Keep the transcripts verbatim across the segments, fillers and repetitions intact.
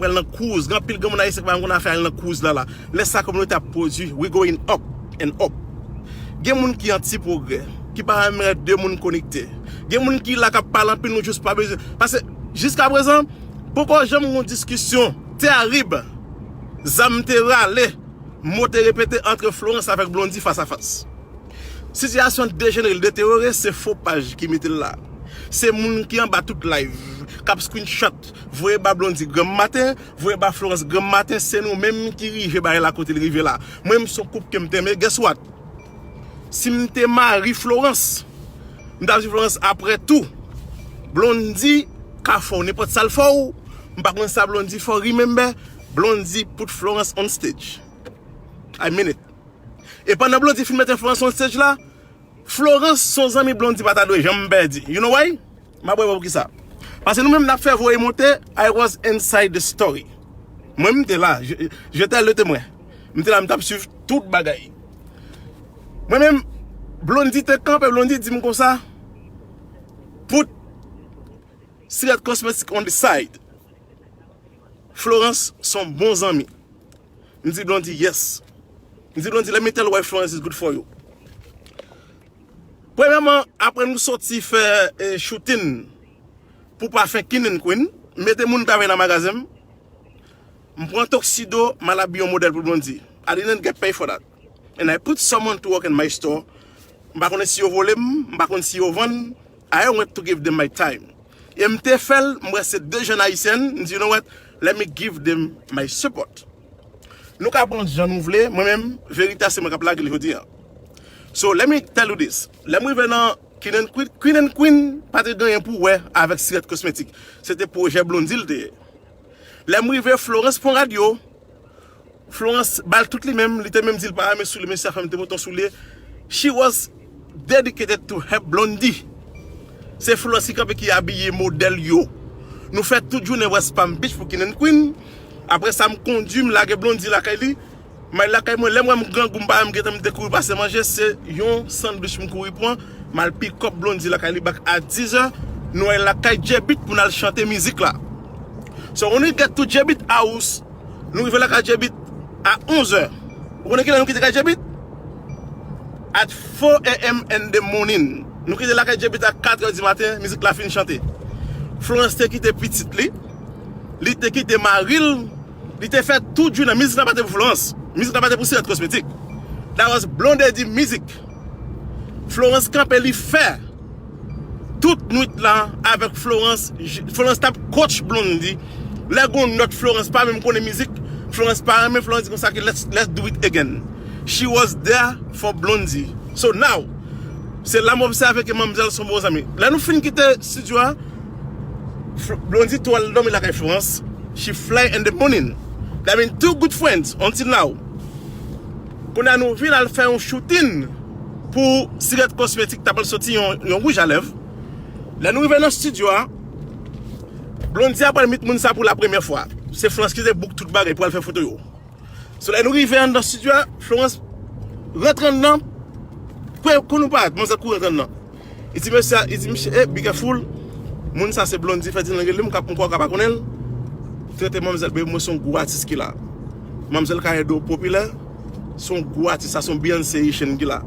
pral nan cruise. Gen anpil granmoun ayisyen ki pa konn afè al nan cruise la la. Lè sa kominote ap pwodui, we going up and up. Gen moun ki anti pwogrè, ki pa renmen wè de moun konekte. Gen moun ki la k ap pale anpil, nou jis pa bezwen. Paske jiska prezan, poko janm gen yon diskisyon terib, zam te rale, mo te repete ant Florence avèk Blondy fas a fas. Sitiyasyon dejenere, l deteryore, se fo paj ki mete l la. Se moun ki anba tout live, k ap screenshot, voye ba Blondy granm maten, voye ba Florence granm maten, se nou menm ki rive bagay la kote l rive la. Mwen menm se yon koup ke m te renmen, guess what? Si m te mari Florence, m t ap di Florence, apre tou, Blondy ka fè w nenpòt sa l fè w. M pa konn sa Blondy fè w, remember, Blondy put Florence on stage. I mean it. E pandan Blondy fin mete Florence on stage la, Florence se yon zanmi Blondy pa ta dwe janm pèdi. You know why? M ap ba w poukisa. Paske nou menm n ap fè voye monte, I was inside the story. Mwen m te la, je, je te le temwen. M te la, m t ap swiv tout bagay. Mwen menm, Blondy te kanpe, Blondy di m konsa, put Sirèt Cosmetic on the side. Florence se yon bon zanmi. M di Blondy, yes. M di Blondy, let me tell you why Florence is good for you. Premyèman, apre nou soti fè eh, shooting pou pafen King and Queen, m mete moun travay nan magazen m. M pran tuxedo, m al abiye yon modèl pou Blondy. I didn't get paid for that. And I put someone to work in my store. M pa konnen si yo vole m, m pa konn si yo vann. I went to give them my time. E m te fè l, m wè se de jèn ayisyèn, m di, you know what, let me give them my support. Nou ka pran jan nou vle, mwen menm, verite a se mwen k ap lage l jodi a. So, let me tell you this. Lè m rive nan King and Queen, King and Queen pa te gen anyen pou wè avèk Sirèt Cosmetic. Se te pwojè Blondy l te ye. Lè m rive, Florence pran rad yo. Florence ba l tout li menm, li te menm di l pa renmen soulye, mesye a fè m te pote yon soulye. She was dedicated to help Blondy. Se Florence ki kanpe ki abiye modèl yo. Nou fè tout jounen West Palm Beach pou King and Queen. Apre sa, m kondui, m lage Blondy lakay li. M al lakay mwen, lè m wè m grangou, m pa menm gentan, m te kouri pase manje, se yon sandwich m kouri pran, m al pick up Blondy lakay li back a dizè, nou al lakay J-Beat pou n al chante mizik la. So, when we get to J-Beat house, nou rive lakay J-Beat a onzè. Ou konnen kilè nou kite kay J-Beat? At four a.m. in the morning. Nou kite lakay J-Beat a katrè di maten, mizik la fin chante. Florence te kite pitit li, li te kite mari l, li te fè tout jounen. Mizik la pa te pou Florence. Mizik la pa te pou Sirèt Cosmetic. That was Blondedy music. Florence kanpe li fè tout nwit la avèk Florence. J- Florence t ap coach Blondy. Lè gon nòt Florence pa menm konnen mizik, Florence pa renmen, Florence di konsa ke let's, let's do it again. She was there for Blondy. So now, se la m obsève ke manmzèl se yon bon zanmi. Lè nou fin kite studio a, Fl- Blondy tou al dòmi lakay Florence. She fly in the morning. That mean two good friends until now. Kounye a nou vin al fè yon shooting pou Sirèt Cosmetic, t ap al soti yon, yon wouj a lèv. Lè nou rive nan studio a, Blondy ap al meet moun sa pou la premyè fwa. Se Florence ki te book tout bagay pou al fè foto yo. So lè nou rive anndan studio a, Florence rantre anndan, pou, pou nou parèt, manzè kouri rantre anndan. Li di mesye a, li di misye, eh, be careful, moun sa se Blondy, fè di nan gel li, m ka, m kwè w ka pa konnen l. Trete manmzèl, baby, mwen se yon gwo atis ki la. Manmzèl ka ede w popilè, se yon gwo atis, sa se yon Beyoncé Haitian ki la.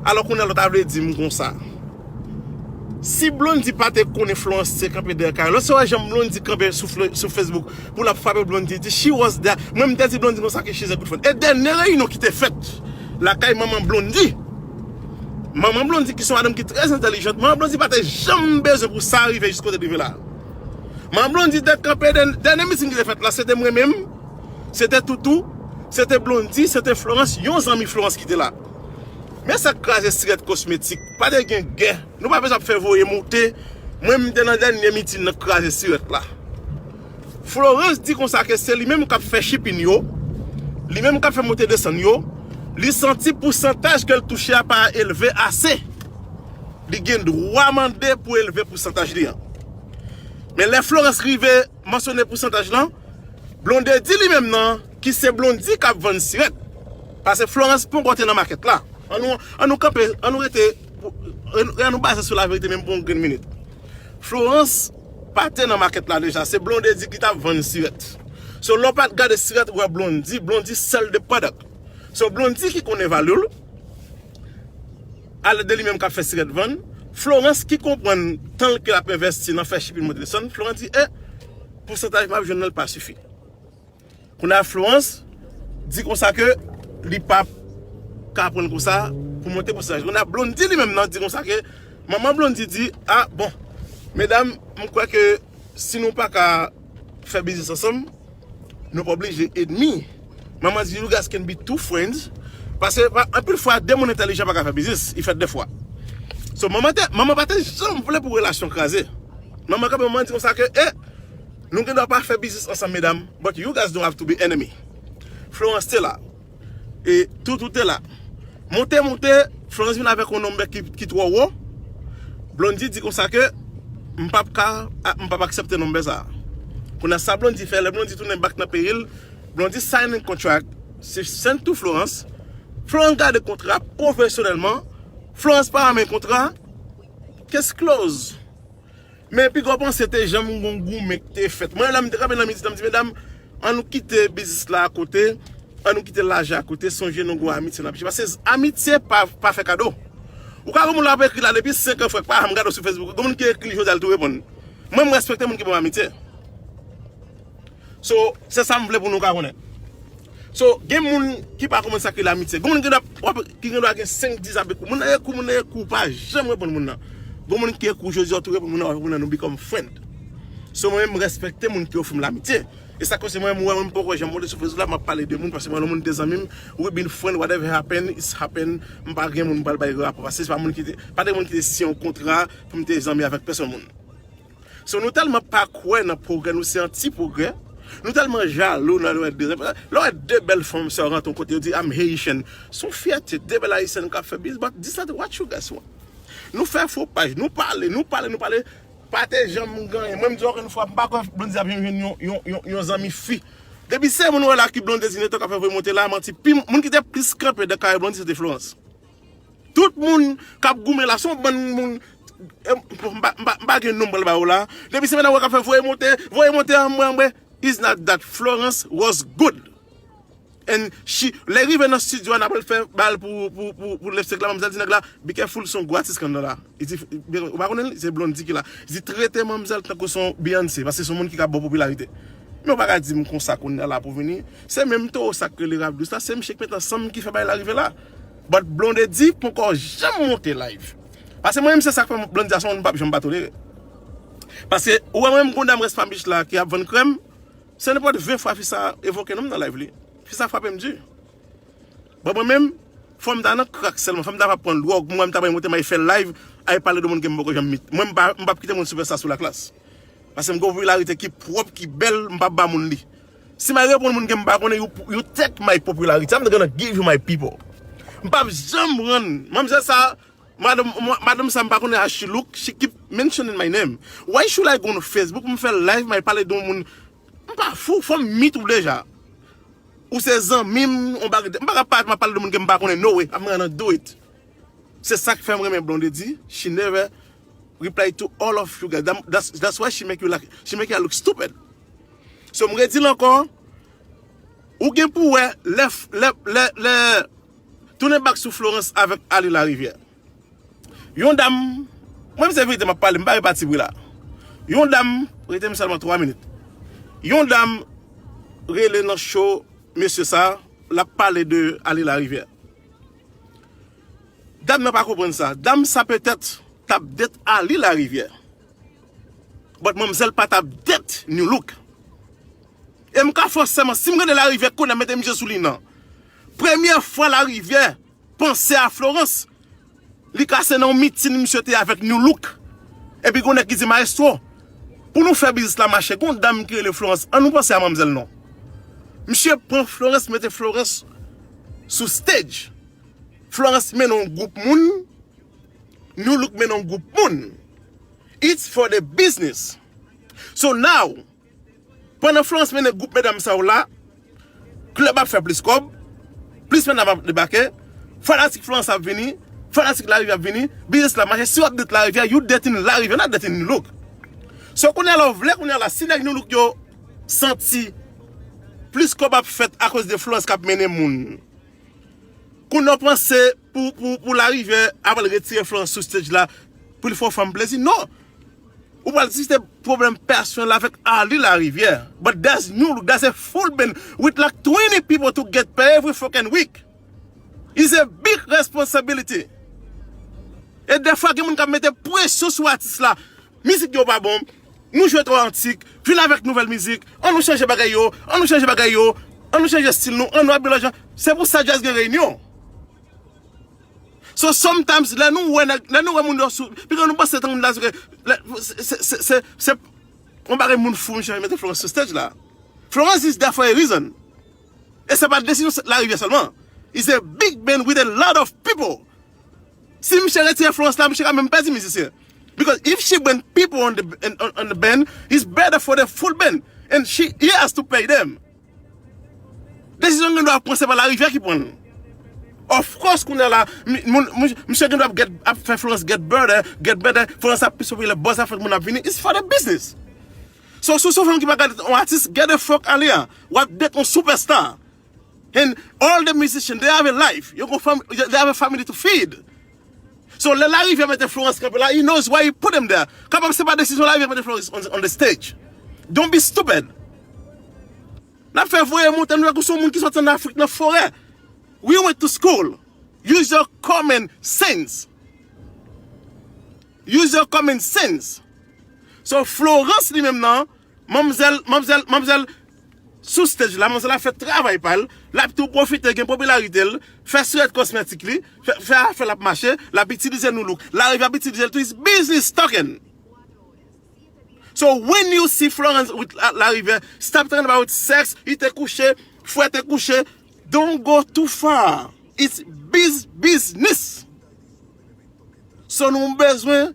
Alò kounye a lòt la vle di m konsa. Si Blondy pa te konnen Florence te kanpe dèyè kay, lòt se wè jan Blondy kanpe sou, Flo- sou Facebook pou l ap frape Blondy, di she was there. Mwen m te di Blondy konsa ke she's a good friend. E dènye reyinyon ki te fèt lakay manman Blondy. Manman Blondy ki se yon madanm ki trè entèlijant, manman Blondy pa te janm bezwen pou sa rive jis kote l rive la. Manman Blondy te kanpe dèn- dènye miting ki te fèt la, se te mwen menm, se te Toutou, se te Blondy, se te Florence, yon zanmi Florence ki te la. Men sa k kraze Sirèt Cosmetic, pa te gen gè. Nou pa bezwen ap fè voye moute. Mwen m te nan dènye mitin nan k kraze Sirèt la. Florence di konsa ke se li menm k ap fè shipping yo, li menm k ap fè moute desann yo, li santi pousantaj ke l touche a pa elve ase. Li gen dwa mande pou elve pousantaj li an. Men lè Florence rive mansyone pousantaj lan, Blondedy li menm nan, ki se Blondy k ap vann Sirèt. Paske Florence poko te nan makèt la. An nou, an nou kanpe, an nou rete, an nou baze sou laverite menm pou yon grenn minit. Florence pa te nan makèt la deja, se Blondedy ki t ap vann Sirèt. So, lè w pa gade sirèt, ou wè Blondy, Blondy sell the product. So, Blondy ki konnen valè l, alèd de li menm k ap fè sirèt vann, Florence ki konprann tan l ke l ap envèsti nan fè shipping monte desann, Florence di, e, pousantaj m ap jwenn nan l pa sifi. Kounye a Florence di konsa ke li p ap ka pran l konsa pou monte pousantaj. Kounye a Blondy li menm nan di konsa ke, manman Blondy di, a, bon, medam, m kwè ke si nou pa ka fè biznis ansanm, nou pa oblije enmi. Manman di, you guys can be two friends. Paske pa- anpil fwa, de moun entèlijan pa ka fè biznis. Li fèt de fwa. So, manman, te, manman pa te janm vle pou relasyon kraze. Manman kanpe, manman di konsa ke, e, nou gen dwa pa fè biznis ansanm, medam, but you guys don't have to be enemy. Florence te la. E Toutou te la. Monte, monte, Florence vin avèk yon nonbè ki, ki twò wo. Blondy di konsa ke, m p ap ka, a, m p ap aksepte nonbè sa. Kounye a sa Blondy fè, lè Blondy tounen back nan peyi l, Blondy sign yon contract, se send to Florence. Florence gade kontra pwofesyonèlman. Florence pa renmen kontra. Case close. Men piga w panse te janm gon goumen ki te fèt. Mwen, lè m te kanpe nan midi, m di, medam, an nou kite biznis la akote, an nou kite lajan akote, sonje nou gon amitye n ap chèche. Paske amitye pa, pa fè kado. Ou ka gon moun la ap ekri la depi senk an, frè, k pa janm gade w sou Facebook. Gon moun ki ekri l jodi a, l tou reponn. Mwen, m respekte moun ki ban m amitye. So, se sa m vle pou nou ka konnen. So, gen moun ki pa konprann sa ki rele amitye. Gen moun ki gen dwa, w ap, ki gen dwa gen senk, dis abit ou. Moun nan ekri w, moun nan ekri w, ou pa janm reponn moun nan. Gen moun ki ekri w jodi a, ou tou reponn moun nan, w ap reponn moun nan, nou become friend. So, mwen menm, m respekte moun ki ofri m lamitye. E sa k fè se mwen menm, ou wè mwen, m poko janm monte sou Facebook la, m ap pale de moun, paske mwen, lè moun te zanmi m, we been friend, whatever happen, it's happen, m pa gen moun m pral bay rapò, paske se pa moun ki te, pa te moun ki te siyen yon kontra pou m te zanmi avèk pèsonn moun. So, nou tèlman pa kwè nan pwogrè, nou se anti pwogrè. Nou tèlman jalou nan lè w wè de, lè w wè de bèl fanm sè w rantre yon kote, yo di, I'm Haitian. Se yon fyète, de bèl ayisyèn k ap fè biznis, but this not what you guys want. Nou fè fo paj, nou pale, nou pale, nou pale. Pa te janm gen anyen. Mwen, m di w ankò yon fwa, m pa kwè Blondy ap jwenn yon, yon, yon, yon zanmi fi. Depi se moun wè la ki Blondy dezine, to k ap fè voye monte la, manti. Pi, moun ki te plis kanpe dan kare Blondy, se te Florence. Tout moun k ap goumen la, se yon bann moun, eh, m pa, m pa, m pa gen non m pral ba yo la. Depi se medam wè k ap fè voye monte, voye monte, anmwe, anmwe. It's not that. Florence was good. And she, lè rive nan studio a, n ap al fè bal pou, pou, pou, pou lipstick la, manmzèl di nèg la, be careful, se yon gwo atis k anndan la. Li di, ou pa konnen li? Se Blondy ki la. Li di, trete manmzèl tankou se yon Beyoncé, paske se yon moun ki ka ba w popilarite. Men ou pa ka di m konsa kounye a la pou vini. Se menm towo sa k rele Rap Dous la, se misye k met ansanm ki fè bagay la rive la. But Blondedy poko janm monte live. Paske mwen menm se sa k fè Blondedy a se yon moun m p ap janm pa tolere. Paske ou wè mwen menm gon dam West Palm Beach la ki ap vann krèm, se nenpòt ven fwa fi sa evoke non m nan live li. Fi sa frape m di. Bon, mwen menm, fò m ta nan crack sèlman, fò m ta pa pran dwòg, mwen m ta bay monte, m ay fè live, ay pale de moun ke m poko janm meet. Mwen, m pa, m p ap kite moun sipè sa sou la klas. Paske m gen yon popilarite ki pwòp, ki bèl, m p ap ba moun li. Si m al reponn moun ke m pa konnen, you, you take my popularity, I'm not gonna give you my people. M p ap janm rann, manmzèl sa, madanm, mwa- madanm sa m pa konnen how she look, she keep mentioning my name. Why should I go on Facebook, m fè live, m al pale de yon moun, m pa fou, fò m meet ou deja. Ou se zanmi m, on bagay, m pa ka parèt m ap pale de moun ke m pa konnen, no way, I'm not gonna do it. Se sa k fè m renmen Blondedy, she never reply to all of you guys. That- That's, that's why she make you like, she make you look stupid. So, m redi l ankò, ou gen pou wè, lè, lè, lè, lè, tounen back sou Florence avèk Ali Larivière. Yon dam, mwen se verite m ap pale, m pa gen pati pri la. Yon dam, rete m sèlman twa minit. Yon dam rele nan show mesye sa, l ap pale de Ali Larivière. Dam nan pa konprann sa. Dam sa petèt t ap date Ali Larivière. But manmzèl pa t ap date Nu Look. E m ka fòseman, si m rele Larivière kounye a, mete misye sou liy nan. Premyè fwa Larivière panse a Florence, li ka se nan yon mitin misye te avèk Nu Look. Epi gon nèg ki di, maestro, pou nou fè biznis la mache, gon dam ki rele Florence, an nou panse a manmzèl non. Misye pran Florence, mete Florence sou stage. Florence mennen yon gwoup moun, Nu Look mennen yon gwoup moun. It's for the business. So now, pandan Florence mennen gwoup medam sa yo la, klèb ap fè plis kòb, plis medam ap debake, fanatik Florence ap vini, fanatik Larivière ap vini, biznis la mache. Si w ap date Larivière, you dating Larivière, not dating Nu Look. So kounye a la, w vle kounye a la, si nèg Nu Look yo santi plis kòb ap fèt akoz de Florence k ap mennen moun. Kounye a w panse pou, pou, pou Larivye apral retire Florence sou stage la pou l fè yon fanm plezi? Non. Ou pral di se te pwoblèm pèsonèl avèk Arly Larivye. But there's new, there's a full band with like twenty people to get paid every fucking week. It's a big responsibility. E defwa gen moun k ap mete presyon sou atis la. Mizik yo pa bon. Nou jwe twò antik. Vin avèk nouvèl mizik. An nou chanje bagay yo. An nou chanje bagay yo. An nou chanje stil nou. An nou abiye lòt jan. Se pou sa djaz gen reyinyon. So sometimes, lè nou wè nèg, lè nou wè moun yo sou, piga nou panse tankou moun la, se, se, se, se, se yon bagay moun fou, misye mete Florence sou stage la. Florence is there for a reason. E se pa desizyon Larivye sèlman. It's a big band with a lot of people. Si misye retire Florence la, misye ka menm pèdi mizisyen. Because if she bring people on the, on, on the band, it's better for the full band. And she, he has to pay them. Desizyon gen dwa pran, se pa Larivye ki pran l. Of course, kounye a la, mi- moun- moun- misye gen dwa ap get- ap fè Florence get better, get better. Florence ap plis popilè, buzz ap fèt, moun ap vini. It's for the business. So, si w se yon fanm ki pa gade yon atis, get the fuck out of here. W ap date yon superstar. And all the musicians, they have a life. Yo gon fam- they have a family to feed. So, lè Larivye mete Florence kanpe la, he knows why he put him there. Kapab se pa desizyon Larivye mete Florence on, on the stage. Don't be stupid. N ap fè voye monte, nou wè kou se yon moun ki sòti ann Afrik nan forè. We went to school. Use your common sense. Use your common sense. So, Florence li menm nan, manmzèl, manmzèl, manmzèl sou stage la, manmzèl la fè travay pa l, l ap tou pwofite gen popilarite l, fè sirèt kosmetik li, fè, fè afè l ap mache, l ap itilize nou look. Larivye ap itilize l tou, it's business talking. So when you see Florence with La- Larivye, stop talking about sex, li te kouche, frè te kouche, don't go too far. It's biz business. So nou bezwen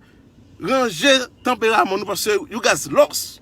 ranje tanperaman nou paske you guys lost.